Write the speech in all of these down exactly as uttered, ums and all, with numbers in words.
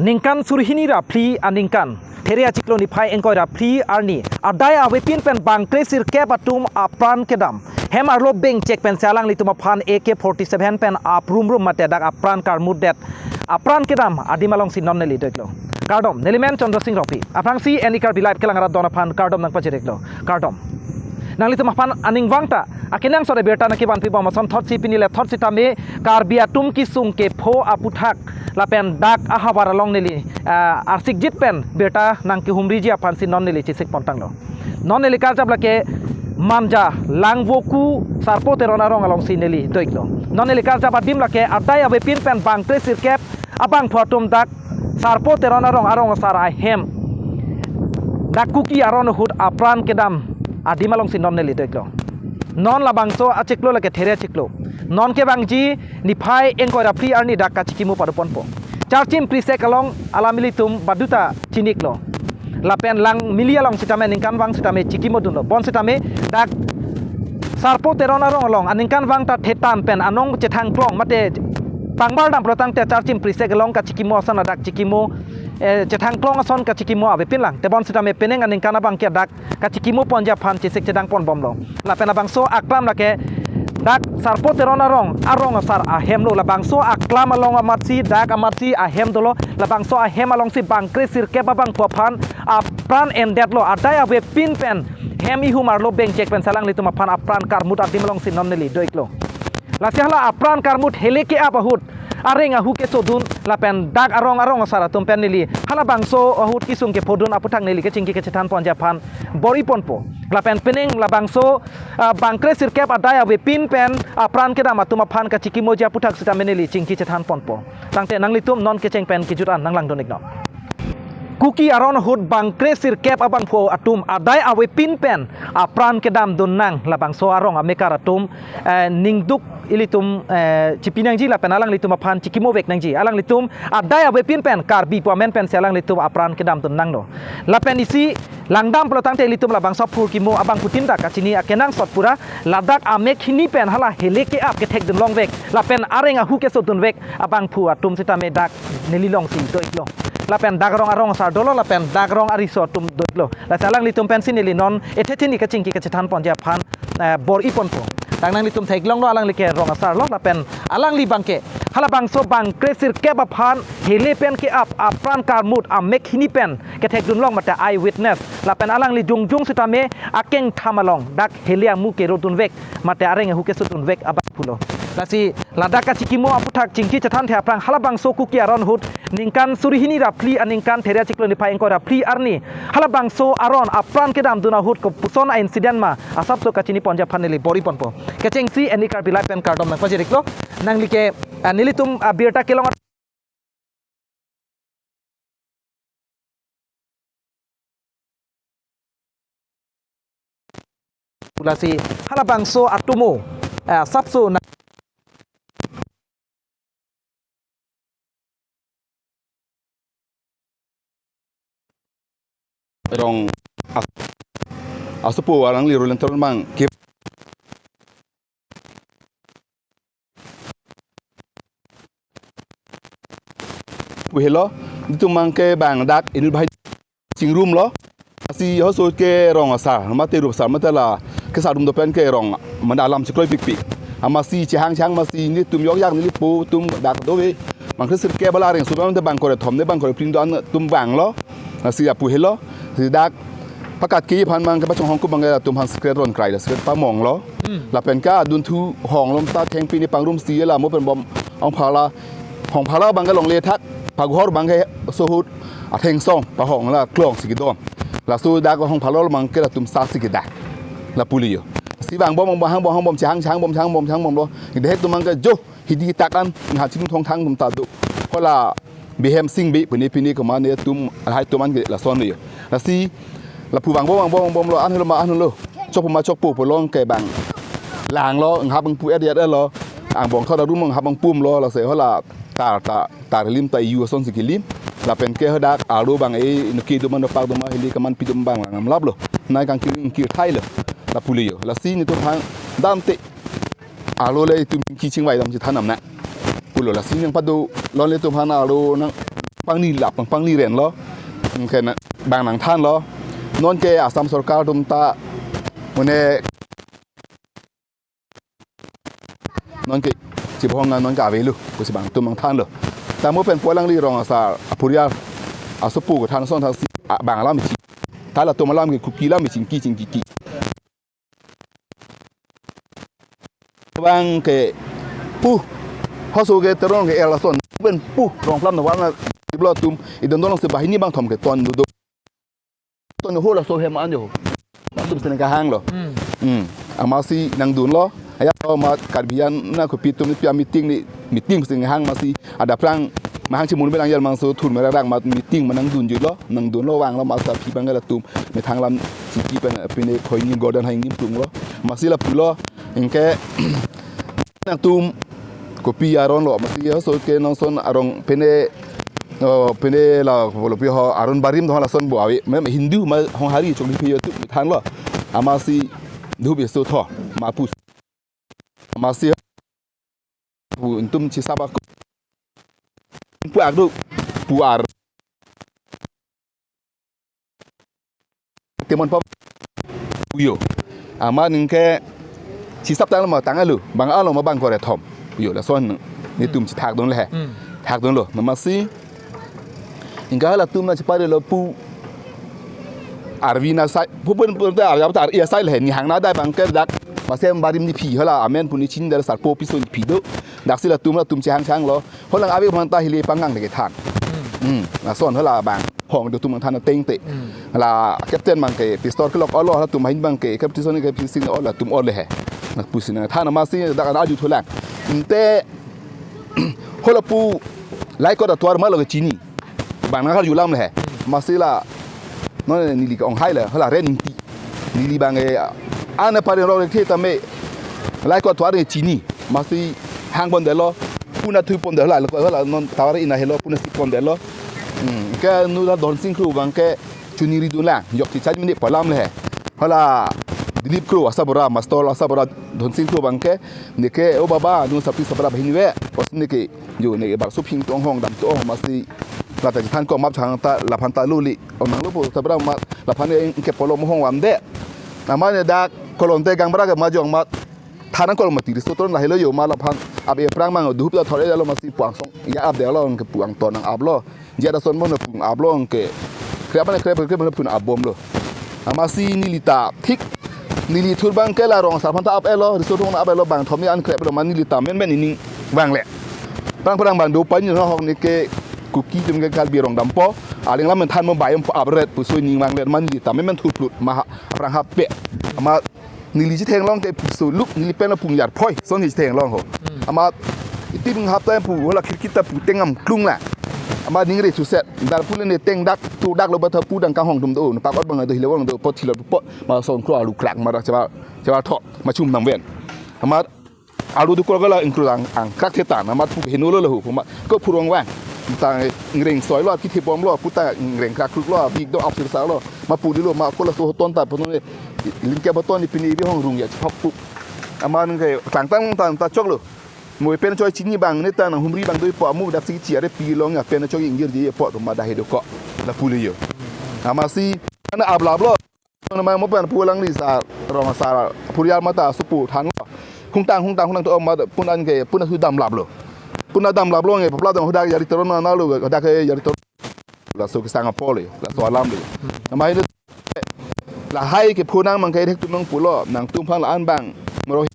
Ningkan suri hini ra phli aningkan, There achiklo niphai ingkoi ra phli arni, adai avepin pen bangkre sirkep atum apran kedam. Hem arlo bengchek pensi alanglitum aphan A K forty-seven pen aprum rum mate dak apran karmutdet, apran kedam adim alongsi non neli do-iklo. Kardom, neli men Chandra Singh Rongpi. Aphrangsi N E Karbi Live kelang arat don aphan kardom nangpajir-iklo. Kardom. Nanglitum aphan aning vang ta akenangsot abirta nangkevanpi bom ason thotsi pini le thot sitame Karbi atum kesung kepho aputhak lapen dak ahavar along neli, ah, arsikjit pen birta nangkehumriji aphansi non neli chesik pontanglo. Non neli karjap lake Manja Langvoku Sarpo Teron arong alongsi neli do-iklo. Non neli karjap adim lake adai avepin pen bangkre sirkep abangphu atum dak Sarpo Teron arong, arong asar ahem, dak Kuki aron ahut apran kedam adim alongsi non neli do-iklo. Non labangso achiklo lake There achiklo. Non kevangji niphai ingkoi ra phli arni dak kachikimo pado ponpo. Charchim Prisek along alam ilitum baduta chini-iklo. Lapen Langmili along sitame ningkan vang sitame chikimo dunlo. Bonsitame dak Sarpo Teron arong along aningkan vang ta thetan pen anong chethangklong mate pangbar dam pulo tangte Charchim Prisek along kachikimo ason adak chikimo, eh, chethangklong ason kachikimo avepin lang. Te bonsitame penang aningkan abangke dak kachikimo ponji aphan chesik chedang pon bomlo. Lapen labangso aklam lake dak Sarpo Teron arong, arong asar ahemlo. Labangso aklam along amatsi dak amatsi ahem dolo. Labangso ahem alongsi bangkre sirkep abangphu aphan apran endetlo. Adai avepin pen hem ihum arlo bengchek pensi alanglitum aphan apran karmut adim alongsi non neli do-iklo. Lasi hala apran karmut hele ke-ap ahut areng ahu kesodun lapen dak arong, arong asar atum pen neli halabangso ahut kesung kephodun aputhak neli kechingki kachethan ponji aphan bor-i ponpo. Lapen penang labangso, ah, bangkre sirkep adai avepin pen apran kedam atum aphan kachikimoji aputhak sitame neli chingki chethan ponpo. Tangte nanglitum non kecheng pen kejut an nanglangdun-iknon. Kuki aron ahut bangkre sirkep abangphu atum adai avepin pen apran kedam dunnang, labangso arong amekar atum, eh, ningduk ilitum, eh, chipinangji lapen alanglitum aphan chikimovek nangji. Alanglitum adai avepin pen Karbi pu amen pensi alanglitum apran kedam dunnanglo. Lapen isi langdam pulo tangte ilitum labangso aphurkimo abangphutin dak kachini akenangsot pura ladak amek hini pen hala hele ke-ap kethekdun longvek lapen areng ahu kesodunvek abangphu atum sitame dak neli alongsi do-iklo. Lapen dak rong arong asar dolo lapen dak rong ariso atum do-iklo. Lasi alanglitum pensi neli non ethe thini kachingki kachethan ponji aphan, eh, bor-i ponpo. Dak nanglitum theklonglo alangli ke rong asarlo lapen alangli abangke halabangso bangkre sirkep aphan hele pen ke-ap apran karmut amek hini pen kethekdun long mate eyewitness lapen alangli jongjong sitame akengtham along dak hele amu kerodunvek mate areng ahu kesodunvek abangphulo. Lasi ladak kachikimo aputhak chingki chethanthe aphrang halabangso Kuki aron ahut ningkan suri hini ra phli aningkan There achiklo niphai ingkoi ra phli arni halabangso aron apran kedam dun ahut kopuson a-incident ma asapso kachini ponji aphan neli bor-i ponpo. Kechengsi N E Karbi Live pen kardom nangpajir-iklo. Nangli ke, ah, nelitum, ah, birta kelong pulasi halabangso atumo, eh, asapso na rong as-, asopo alangli Roland Teron abangke pu helo, nelitum abangke bang dak inut bahai chingrumlo. Lasi halaso ke rong asar mate rup asar mate la kesar atum do pen ke rong mane alam chekroipikpik. Amatsi chehang chehang amatsi nelitum yok yak neli po atum dak dove. Bangkre sirkep bala areng sudan te bangkre thom ne bangkre phli do-an atum banglo. Lasi lapu helo. Lasi dak pakat ke aphan abangke pachonghong ko abangke latum aphan secret ron krai la secret pamonglo. Hmm. Lapen ke adunthu honglom ta thengpi ne pangrumsi la mo pen bom ong phala hong phala abangke longle thak, paghor abangke sohut athengsong pahong la klongsi kedo. Laso dak hong phala abangke latum sasi kedo. Lapu le yo. Si bang bom bang hang bom hang bom chehang chehang bom chehang bom chehang bomlo. Dehek atum abangke jo hidi tak an ngha chim thong thang atum ta do. Hala bihem sing bi puni puni kemane atum lahai atum an ke lason le yo. Lasi lapu bang bom bang bom bom lo an helo ma an helo. Chokpo ma chokpo pu long ke bang langlo ngha bang pu et et lo. Angbong thot arum ngha bang pumlo lasi hala tar ta tar lim ta yu asonsi kelim. Lapen ke hadak arlo abang e nuki doma nopak doma hili kemanpi doma bang lang lam laplo. Nai kangkir kir thailo. Lapu le yo. Lasi nelitum aphan damte arlo le itum kachingvai dam chethan nam na. Pulo lasi nangpado lon le atum aphan arlo nang pangni lap pang pangni ren lo. Anke na bang nangthan lo. Non ke Assam sorkar atum ta mane non ke chibahong na non ke avelo pusi bang atum nangthan lo. Tamo pen pu alangli rong asar apuriar asopo kethan ason thasi a- bang alam ichi. Ta latum alam ke Kuki alam ichingki chingki ki. Bang ke pu haso ke Teron ke er lason pen pu rong plam na wana diblo atum idon don si banghini bangthom ke ton do. Ton ho laso hem an jo. Atum sene kahang lo. Hmm. Hmm. Amatsi nangdun lo. Aya lo mat Karbi an na kopi atum pi meeting ni meeting sing hang amatsi ada prang mahang chimun belang yar mangso thur mera rang mat meeting ma nangdun jo lo. Nangdun lo vang lo amatsi aphi bang latum methang alam chingki pen pine khoi ni golden hai ngim tung lo. Amatsi lapu lo. Anke nangtum kopi aron lo amatsi haso ke nangson arong pine oh, pine la bolo pi ho aron barim do lason bo ave. Mem Hindu ma hong hari chok pi yo tu than lo. Amatsi dhup iso tho ma pu. Amatsi pu intum chisap ako. Pu agdu pu ar. Temon pap uyo. Amat anke chisap tang lo ma tang alu bang alo ma bang kore thom. Uyo lason netum chithak dun le. Hmm. Thak dun lo. Amatsi anke halatum na chepare lo pu arvi na sai pu pun pun ta arya ta arya sai le ni hang na dai bang ke dak masem barim ni phi hala amen pu ni chin dar sarpo pi so ni phi do. Daksi latum latum chehang chang lo. Holang ave bang ta hili pangang de kethan. Hmm. Hmm. Lason hala bang phong do tum than teng te. Hmm. La captain bang ke pistol kelok olo latum hin bang ke captain ke pising olo latum ole he. Na pusi nangthan amatsi dak an aju thulang. Ante hala pu laikot atovar ma lo ke chini. Bang nang har julam le he. Amatsi la non neli ke ong hai le hala ren ingti. Neli bang e ana pare rok le the tame laikot atovar ke chini. Amatsi hang pon de lo. Pu na thui pon de lo. Hala non tovar ina helo pu na si pon de lo. Hmm. Ke nu la Don Sing Kro bang ke chuningri dun lang. Yok ti chaj mini palam le he. Hala Dilip Kro asabura master asabura Don Sing Kro bang ke neke o baba nu sapi sabra bhin ve. Pos neke jo neke bar sup hing tong hong dam tong amatsi lata than ko map chang ta laphan ta luli. Onang lo po sabra ma laphan ke polo mohong wam de. Amat ne dak kolon te gang bra ke majong mat than kol mati riso ton la helo yo ma laphan abe prang mang duhup ta thor lo amatsi puang song ya ap de lo ke puang ton nang ap lo. Jia da son mo na pung ap lo ke. Krep na krep krep na pung ap bom lo. Amatsi neli ta thik neli thur bang ke la rong asar aphan ta ap lo, riso rong ap lo bang thom ni an krep lo ma neli ta men men ining bang le. Prang prang bang do pa ni no hok ni ke Kuki atum ke Karbi rong dampo. Aling lam men than mo bayam ap ret pusi ning bang le ma neli ta men men thur plut ma ha prang ha pe. Amat neli chitheng long ke puso luk neli pen apung yar phoi son hi chitheng long ho. Hmm. Amat itim hap ta pu hala khirki ta pu tengam klung la. Amat ningre thuset dar pu le ne teng dak tu dak lo ba tha pu dang kanghong dum do na pakot bang do hile wang do pot thilo pot ma son kro alu krak ma dak chebar chebar tho ma chum nang ven. Amat alu du kro gala ingkru dang ang krak thetan amat pu henu lo lo hu ma ko phurong wang. Ta ngreng soi lo ki the bom lo pu ta ngreng krak kruk lo big do ap sir sa lo. Ma pu di lo ma ko la so ton ta pu ne lingke ba ton ni pini bi hong rung ya chok pu. Amat nge tang tang tang ta chok lo. Mo pen choi chini bang ne ta nang humri bang doi po amu dak si chi are pi long ya pen choi ingjir ji po ma da he do ko. La pu le yo. Amatsi ana ap la lo. Nang mo pen pu lang li sa rong asar apuriar ma ta supu than lo. Hung tang hung tang hung tang to ma pun an ke pun su dam lap lo. Pun dam lap lo nge pla dam hudak yari toron na lo hudak ke yari toron. Laso kesang apor le, laso alam le. Nama ini lahai ke phonang mang ke dek tum nang pulo, nangtum aphan la-an bang. Mero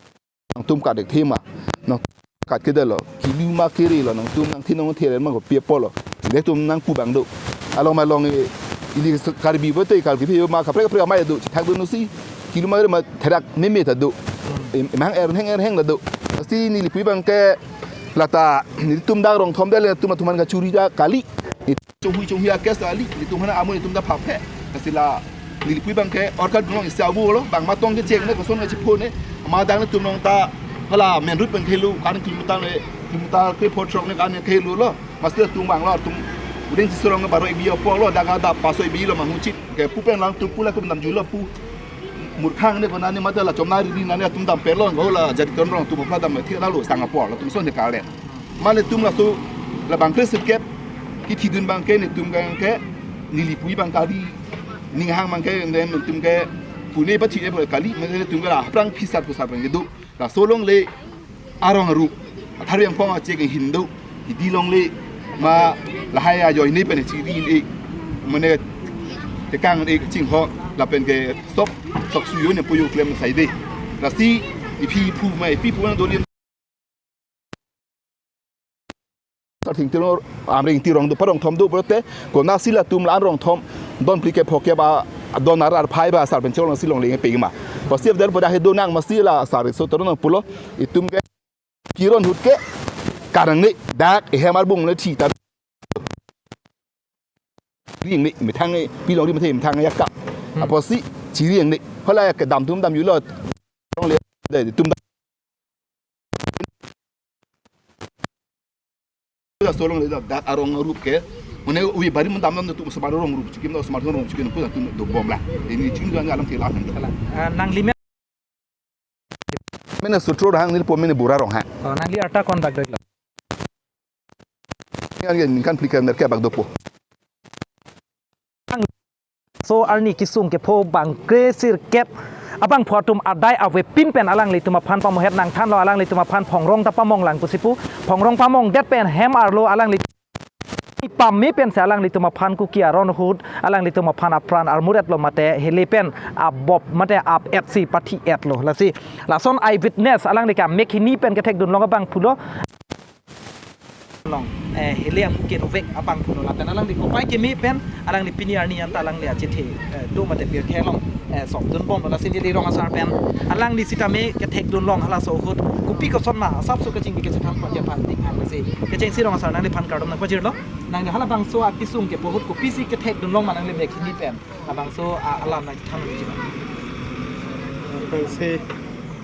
nangtum ka dek thema. Nang kat ke de lo, kili ma kiri lo, nangtum nangthin nangthe mang ko pia polo. Dek tum nang pu bang do. Along ma long eh, ili Karbi bo te Karbi phi ma kaprek kaprek ma do, chithak do nusi. Kili ma kiri ma therak meme ta do. Em, emang er heng er heng la do. Pasti neli pui bang ke lata nelitum dak rong thom de le tum atuman kachuri da kali. Chonghui chonghui akes ali, nelitum hana amun nelitum da phaphe. Kasi la neli pui bang ke orka dunong isi abu lo, bang matong ke cheng ne koson ke chipo ne. Ama dang nelitum nong ta hala main road pen khelu, kan kilometer ne, kilometer ke four truck ne kan khelu lo. Mas nelitum bang lo, tum udeng si sorong baro ibi apo lo, daga da paso ibi lo manghuchit. Ke pu pen lang tu pu la kum dam ju lo pu. Murkhang ne kona ne mata la chomna ri ri na ne atum dam pelo ngo la jadi ton rong tu bopla dam thi na lo sang apor la tum son he kale. Mane tum laso la bang kre sirkep Ithidun abangke netum abangke neli pu abang kali, ninghang abangke netum ke pune ba thi e kali, mane netum ke la aphrang phisar pusar abangke do. Laso longle arong arup, athari angpong achek ahin do. Hidi longle ma lahai ajoine pen chiri e, mane tekang e chingho lapen ke stop sok suyo ne puyo klem sai de. Lasi iphi pu ma iphi pu na dolian. Sa thing tiro amring tirong do parong thom do pulote, konatsi latum la-an rong thom don phli kep phok kep ba don arat phai ba sar pen cholong si longle pegma. Pasi avdar pada he do nang masi la sar so toro nang pulo itum ke kiron ahut ke karang ni dak ehem arbung le thi ta ring ni methang ni pilong ri methe methang ya kap. Apotsi chiri ang ni. Hala ya ke dam tum dam yulo. Longle de tum dam. Laso longle dak arong arup ke. Mane ui bari mun dam dam tu semar rong rup chikim do semar rong chikim pu tu do bom la. Ini ching do alam thela. Ah, nangli me- Mene sutro hang neli po mene bura rong ha. Oh, nangli arta ko-an bak doi lo? Yang yang ningkan phli kep nerkep bak dopo. So arni kesung kepho bang kre sirkep abangphu atum adai avepin pen alanglitum aphan pamohet nangthanlo, alanglitum aphan phongrong ta pamong lang pusi pu, phongrong pamong det pen hem arlo alangli pame pensi alanglitum aphan Kuki aron ahut alanglitum aphan apran armur-etlo mate hele pen abop mate ap-etsi pathi-etlo. Lasi lason eyewitness alangli ke amek hini pen kethekdun long abangphu lo. Long, eh, hele amu ke rovek abangphu lo lapen alangli kopai keme pen alangli pini arni anta alangli achethe, eh, do mate pirthe along, eh, sop dun bomlo. Lasi neli rong asar pen alangli sitame kethekdun long halaso ahut kopi koson ma asapso kachingki kachethan pajir phan ding hang lasi kechengsi rong asar nangliphan kardom nangpajirlo. Nangli halabangso akesung kepho ahut kopisi kethekdun long ma nangli mek hini pen labangso a-, alam nangthan unji ma? Bangsi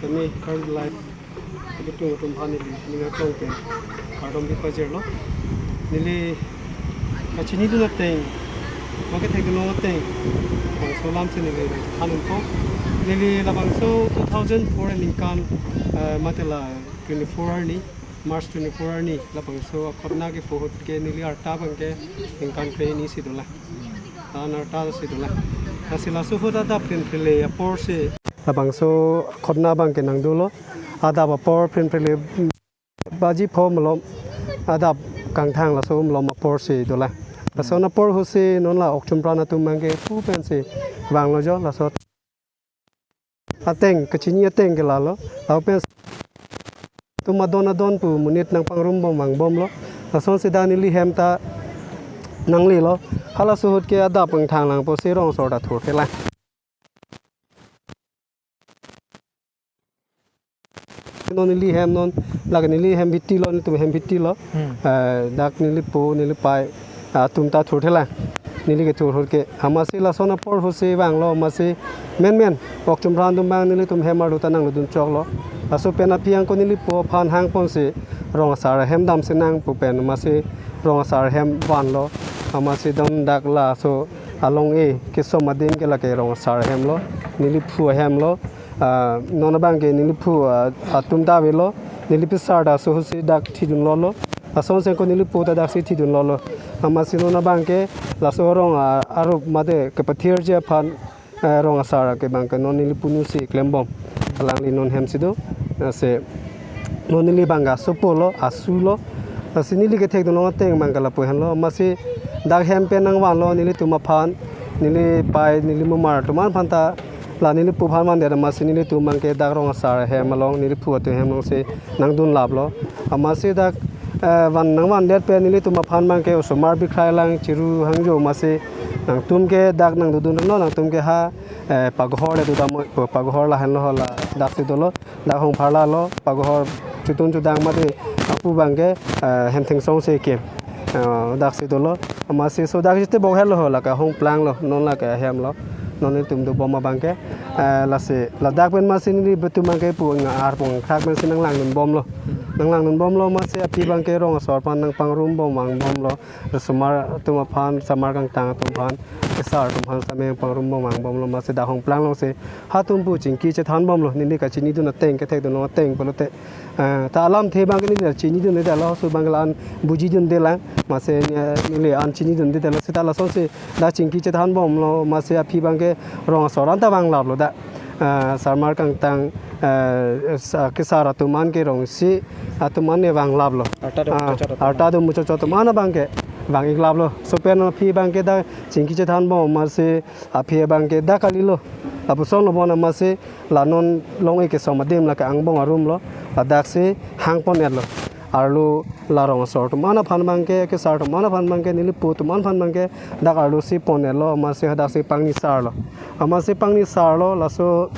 kami current life kebetung atum aphan neli ning arlong pen kardom pipajirlo. Neli kachinidun ateng, ma kethekdun long ateng, bangso alamsi neli nangthan unpo. Neli labangso two thousand four aningkan, eh, mate la twenty-four arni, March twenty-four arni, labangso akhotna kepho ahut ke neli arta abangke ningkan kre-hini si dolang. Tan arta si dolang. Lasi laso ahut adap prin prile aporsi labangso akhotna abangke nangdolo. Adap apor prin prile, mm, baji pho malom, adap kangthang laso malom aporsi dolang. Laso apor ahutsi non la okchum pran atum abangke pu pensi vanglo jo laso ateng, kachini ateng ke lalo. Lapen tum adon adon pu monit nangpangrum bom vangbomlo. Lasonsi dak neli hem ta nanglelo. Halaso ahut ke adap kangthang lang pusi rong asar ta thurthe lang. Non neli hem non, lake neli hem bhiti lo, netum hem bhiti lo. Hmm. Eh, dak neli po, neli pai, atum ta thurthe lang. Neli kethur ahut ke. Amatsi lason apor ahutsi vanglo, amatsi menmen okchum pran atum abang nelitum hem arlo ta nangdodun choklo. Laso pen aphi angko neli po aphan hangponsi rong asar ahem damsi nang pu pen amatsi rong asar ahem vanlo. Amatsi dam dak laso along e kesom adin ke lake rong asar ahem lo. Neli phu ahem lo. Ah, non abangke neli phu, ah, atum ta avelo, neli pisar ta laso ahutsi dak thidun lolo. Lasonsi angko neli po ta daksi thidun lolo. Amatsi non abangke laso rong, ah, arup mate kepathirji aphan, eh, rong asar ke abangke non neli punu si klembom. Alangli non hem si do. Lasi non neli abangke asopo lo, asu lo. Lasi neli kethekdun long ateng abangke lapu henlo. Amatsi dak hem pen nangvanlo nelitum aphan, neli pai, neli mumar atum aphan ta la neli po aphan vandet amatsi nelitum abangke dak rong asar ahem along neli phu atum hem alongsi nangdun laplo. Amatsi dak, eh, van nangvandet pen nelitum aphan abangke osomar bikhrai lang chiru hangjo amatsi nangtum ke dak nangdodun lo nangtum ke ha, eh, pagohor le dodam, pagohor lahenlo ho la daksi dolo. Dak hongpharla lo, pagohor chutun chudang mate apu abangke, eh, hem thengsong se ke. Eh, daksi dolo, amatsi so dak jite bok helo ho, lake hongplang lo, non lake hem lo, non nelitum dobom abangke. Eh, lasi, ladak pen amatsi neli betum abangke pu nga arpong khak pensi nanglangdun bomlo. nanglang dunbomlo, amatsi aphi abangke rong asor aphan nangpangrumbom vangbomlo. Osomar atum aphan, osomar kangtang atum aphan, kesar atum aphan sitame pangrumbom vangbomlo, amatsi dak Hongplang alongsi hatum pu chingki chethanbomlo, neli kachinidun ateng, kethekdun long ateng pulote. Eh, ta alamthe abangke neli chinidundedetlo, laso abangke la-an bujidundelang, amatsi, eh, neli an chinidundedetlo, seta lasonsi dak chingki chethanbomlo, amatsi aphi abangke rong asor anta vanglaplo dak. Eh, osomar kangtang, eh, sa-, kesar atum an ke rongsi atum an ne vanglaplo. Arta do Ah, muchot atum arta do muchot atum an abangke vang-iklaplo. Laso pen aphi abangke dak chingki chethanbom, amatsi aphi abangke dak kalilo. Lapusonlo bon, amatsi la non long-ik kesom adim lake angbong arumlo. Ladaksi hangpon-etlo. Arlo la rong asor atum an aphan abangke, kesar atum an aphan abangke, neli po atum an aphan abangke, dak arlosi pon-etlo, amatsi hadaksi pangnisarlo. Amatsi pangnisarlo, laso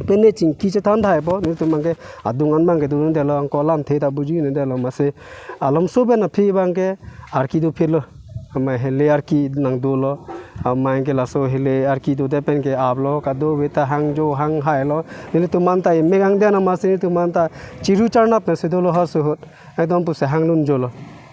pen ne chingki chethan thaipo, nelitum abangke adung an abangke dundedetlo, anke alamthe ta bujidundedetlo, amatsi alomso pen aphi abangke arki dophitlo. Amei hele arki nangdolo. Amei ke laso hele arki dodet pen ke aplo, kadokave ta hangjo hanghailo. Nelitum anta emek angden, amatsi nelitum anta chiru charnap pensi dolo halaso ahut. Ekdom pusi hangdunjolo.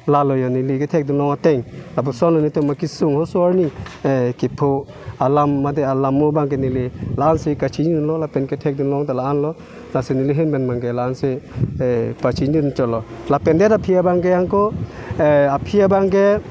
Lalo yo neli kethekdun long ateng. Lapusonlo nelitum akesung halaso arni, eh, kepho alam mate alam mo abangke neli la-ansi kachinilo, lapen kethekdun long ta la-anlo. Lasi neli ahin pen abangke la-ansi, eh, pachinidun chotlo. Lapen det aphi abangke anke, eh, aphi abangke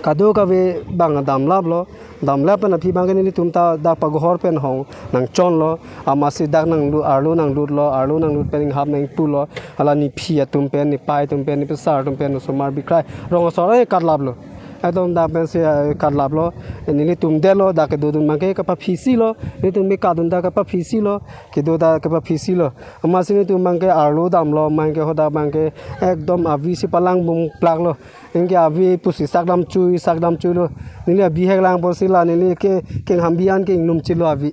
kadokave abang damlaplo. Damlap pen aphi abangke nelitum ta dak pagohor pen hong nangchonlo. Amatsi dak nanglu-, arlo nanglutlo, arlo nanglut pen inghap nangpulo. Hala nephi atum pen, nepei atum pen, nepesar atum pen, osomar bikrai, rong asor an katlaplo. Ekdom dak pensi, eh, katlaplo. Nelitum detlo, dak kedodun abangke kapaphisilo. Nelitum ke kadun dak kapaphisilo. Kedo dak kapaphisilo. Amatsi nelitum abangke arlo damlo, amei ke hadak abangke ekdom avisi palangbomplaklo. Anke avi pusi sakdam chui, sakdam chuilo. Neli abihek lang pusi la neli ke, kengham bi an ke inglum chilo avi.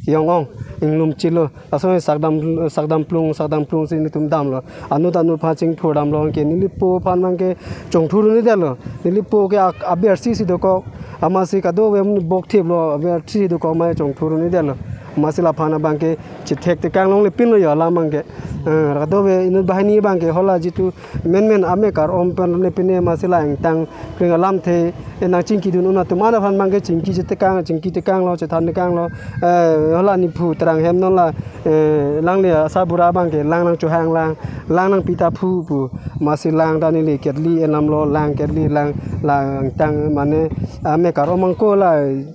Yong ong, inglum chilo. Laso sakdam, sakdam plung, sakdam plungsi nelitum damlo. Anut anut aphan chingthur damlo, anke neli po aphan abangke chongthurdundedetlo. Neli po ke ak-, abersi si dokok. Amatsi kadokave bokthe lo, abersi dokok, amei chongthurdundedetlo. Amatsi laphan abangke chethek tekang longle pinlo yo alam abangke. Eh, kadokave inut banghini abangke hala jitu menmen amekar-om pen ne pine amatsi la ingtang kring alamthe, eh, nangchingkidun un atum an aphan abangke chingki chetekang, chingki tekanglo, chethan tekanglo. Eh, hala nephu terang hem non la, eh, langle asarbura abangke lang nangchohang lang, lang nangpi ta phu pu. Amatsi lang ta neli ketli enamlo, lang ketli lang, lang tang mane amekar-om anke la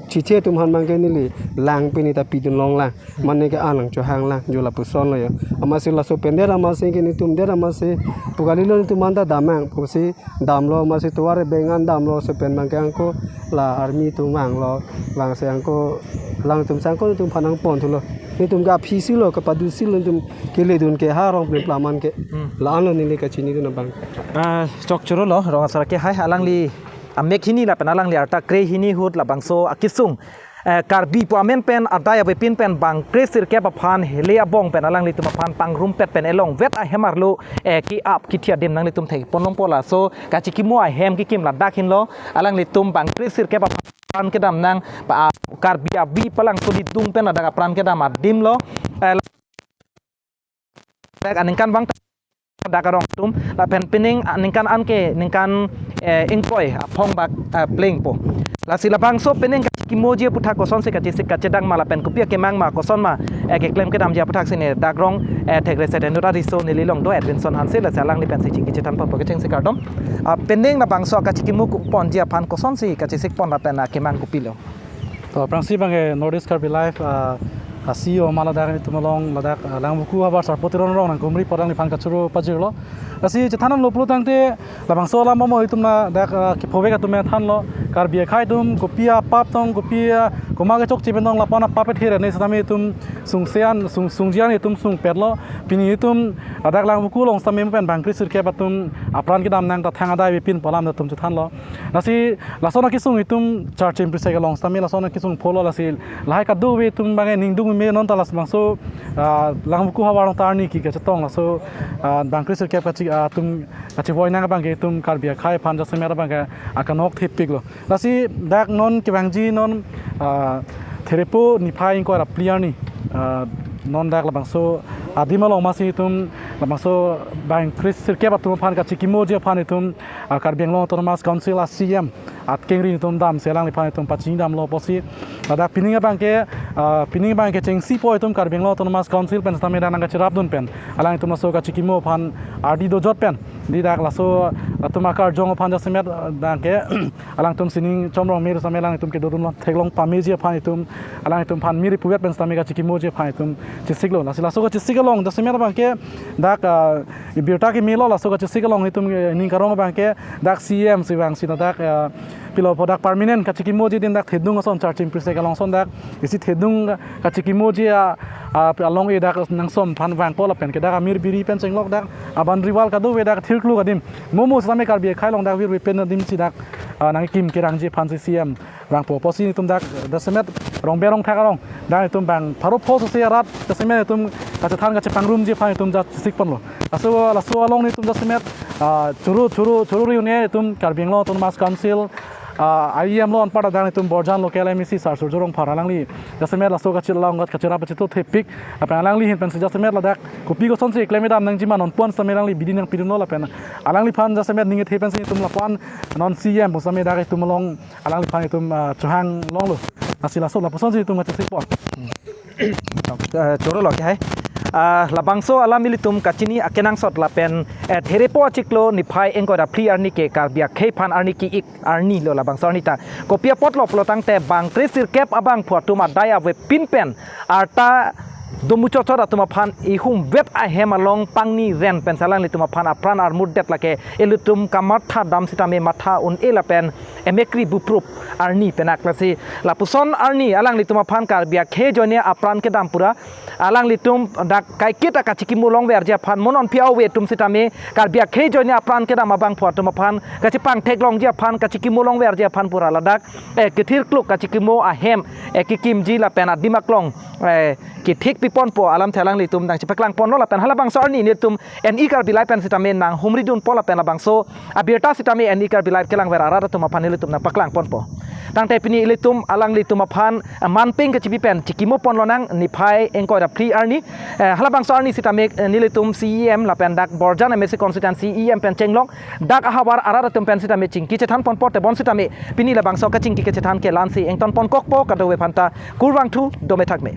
chethe atum aphan abangke neli lang pini ta pidun long lang. Mane ke an nangchohang lang, jo lapusonlo yo. Amatsi laso pen det amatsi ke nelitum det amatsi pu kalilo, nelitum anta damnang pusi damlo, amatsi tovar beng an damlo, laso pen abangke anke la army atum vanglo, vangsi anke alangtum si anke nelitum aphan nangponthulo. Nelitum ke aphisilo, kapadusilo, nelitum keledun ke ha rong plimplam an ke. Hmm. La-anlo neli kachinidun abang. Ah, chokchorolo, rong asar ke hai, alangli amek hini lapen alangli arta krehini ahut labangso akesung, eh, Karbi pu amen pen adai avepin pen bang kresirkep aphan hele abong pen alanglitum aphan pangrumpet pen elongvet ahem arlo, eh, ke-ap kethe adim nanglitum thekpon longpo, laso kachikimo ahem kekim ladak henlo, alanglitum bang kresirkep aphan kedam nang pa, a, Karbi avi palangso lidung pen ladak apran kedam adimlo, eh, dak aningkanvang dak arong atum, lapen pining aningkan anke ningkan, eh, ingkoi aphong bak, eh, plengpo. Lasi labangso pining kachikimoji aputhak kosonsi kachesik kachedang ma lapen kopi akemang ma kosonma, eh, keklem kedamji aputhak si ne dak rong, eh, thekre seten dura riso neli along do Edwinson Hanse, lasi alangli pensi chingki chethanponpo, kechengsi kardom. Ah, pining labangso kachikimo ponji aphan kosonsi kachesikpon lapen akemang kopilo? To, aphrangsi abangke North East Karbi Live, ah, ah, C E O ma ladak nelitum along, ladak, ah, Langvoku havar Sarpo Teron arong nangkumri apot alangliphan kachoro pajirlo. Lasi chethan damlo pulo tangte, labangso alam amo itum ladak, ah, kephovek atum thanlo, Karbi akhei atum, kopi apap tong, kopi, ah, komat kechokche pen tong, lapu-an apap ethe ra ne sitame itum sungse an, sung, sungji an itum sungpetlo, pini itum ladak Langvoku along sitame pen bang kresirkep atum apran kedam nang ta thang adai avepin pu alam ta itum chethanlo. Lasi lason akesung itum charchim prisek along sitame lason akesung pholo, lasi lahai kadokave itum abangke ningduk meme non ta labangso, ah, Langvoku havar along ta arni ke kachetong laso, ah, bang kresirkep kachi, ah, atum kachivoi nang abangke itum Karbi akhei aphan jasemet abangke akanok thepiklo. Lasi dak non kevangji non, ah, Therepo niphai ingkoi ra phli arni, ah, non dak labangso adim along amatsi itum Labangso bang kre sirkep atum aphan kachikimoji aphan itum, ah, Karbi Anglong Autonomous Council a-C E M atkengri itum damsi alangliphan itum pachini damlo pusi. Ladak pining abangke, ah, pining abangke chengsipo itum Karbi Anglong Autonomous Council pen sitame dak nangkachirapdun pen, alangtum laso kachikimo aphan ardi dojot pen, di dak laso atum akarjong aphan jasemet, ah, abangke alangtum sining chomrong mir sitame alangtum kedodun theklong pameji aphan itum, alangtum aphan mir puvet pen sitame kachikimoji aphan itum chesiklo. Lasi laso kachesik along jasemet abangke dak, ah, birta kemelo, laso kachesik along itum, eh, ning karong abangke dak C E M si vangsi dak, ah, pilo po dak permanent kachikimoji adim dak thedung ason charchim prisek along ason dak isi thedung kachikimoji a, a, along e dak nangsom aphan vangpo lapen ke dak amir biri pen chenglok dak a-boundary wall kadokave dak thirkluk adim, mo mo sitame Karbi akhei along dak virve pen adim si dak, ah, nangkim kerangji aphansi C E M vangpo pusi itum dak jasemet Rongbe Rongthak arong dak itum bang pharo pho sose arat jasemet itum kachethan kachepangrumji aphan itum ja chesikponlo. Laso, laso along itum jasemet, ah, choro, choro, choro riune itum Karbi Anglong Autonomous Council, ah, I E M lo anparta dak itum Borjan local M A C Sar Surjya Rongphar alangli jasemet laso kachir along kachirap pachito thepik, lapen alangli ahin pensi jasemet ladak kopi kosonsi klem edam nangji ma non puan sitame alangli bidi nangpidunlo lapen alangliphan jasemet ning kethe pensi itum lapuan non C E M pu sitame dak itum along alangliphan itum, ah, chohang longlo. Lasi laso lapusonsi itum kachesikpo. Eh, choro lo ke hai. Ah, labangso alam ilitum kachini akenangsot lapen, eh, therepo achiklo niphai ingkoi ra phli arni ke Karbi akhei aphan arni ki-ik arni lo labangso arni ta. Kopi apotlo pulotangte bang kre sirkep abangphu atum adai avepin pen arta domuchotchot atum aphan ihum vep ahem along pangni ren pensi alanglitum aphan apran armutdet lake ilitum kamatha dam sitame matha un-e lapen emekri buprup arni penak lasi lapuson arni alanglitum aphan Karbi akhei ajoine apran kedam pura alanglitum dak kaiketa kachikimo longverji aphan mo non pi ave atum sitame Karbi akhei ajoine apran kedam abangphu atum aphan kachipangtheklongji aphan kachikimo longverji aphan pura ladak, eh, kethirkluk kachikimo ahem, eh, kekimji lapen adim aklong, eh, kethik piponpo alamthe alanglitum nangchepaklangponlo lapen halabangso arni nelitum N E Karbi Live pen sitame nanghumridunpo lapen labangso abirta sitame N E Karbi Live kelangver arat atum aphan nelitum nangpaklangponpo. Tangte pini ilitum alanglitum aphan, eh, manpeng kachipi pen chikimoponlonang niphai ingkoi ra phli arni, eh, halabangso arni sitame, eh, nelitum C E M lapen dak Borjan M A C constituency E M pen chenglok dak ahavar arat atum pen sitame chingki chethanponpo tebon sitame pini labangso kachingki kachethan ke la-ansi ingtonponkokpo kadokave aphanta kurvangthu dome thakme.